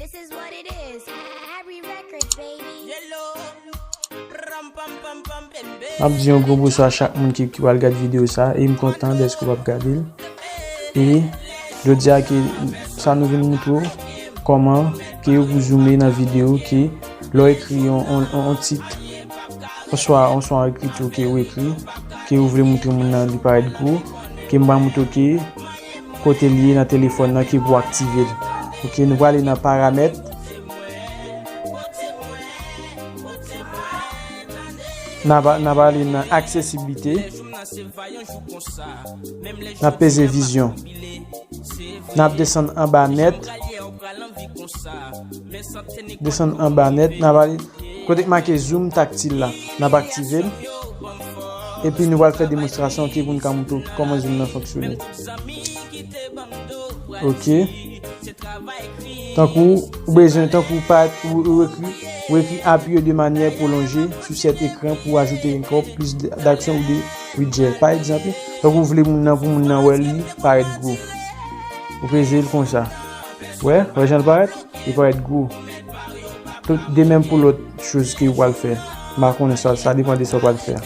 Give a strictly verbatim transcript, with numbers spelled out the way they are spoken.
This is what it is. Harry Records, baby. M ap di yon gwo bonswa a chak moun ki, ki pral gade videyo sa, e m kontan dèske w ap gade l. E jodi a ke sa nou vin moutre w kòman ke ou pou zoume nan videyo ke lè w ekri yon, yon, yon, yon tit, oswa, oswa yon ekriti ke ou ekri, ke ou vle moutre moun nan li parèt gwo, ke m pral moutre w ke kote l ye nan telefòn nan ke pou aktive l. Ok, nou prale nan paramèt. N a, n a prale nan aksesiblite. N ap peze vizyon. N ap desann anba nèt. Desann anba nèt. N a prale kote k make zoom taktil la. N ap aktive l. Epi nou pral fè demonstrasyon, ok, pou n ka moutre w kòman zoom nan fonksyone. Ok. Tankou ou bezwen, tankou pa, ou, ou ekri, ou ekri appuyer de manière prolongée sur cet écran pour ajouter encore plus de, d'action ou de widget. Pa egzanp, tankou ou vle moun nan, pou moun nan wè li parèt gwo. Ou peze l konsa. Wè, wè jan l parèt? Li parèt gwo. Tout de menm pou lòt choz ke ou pral fè. M pa konnen sa, sa depann de sa ou pral fè.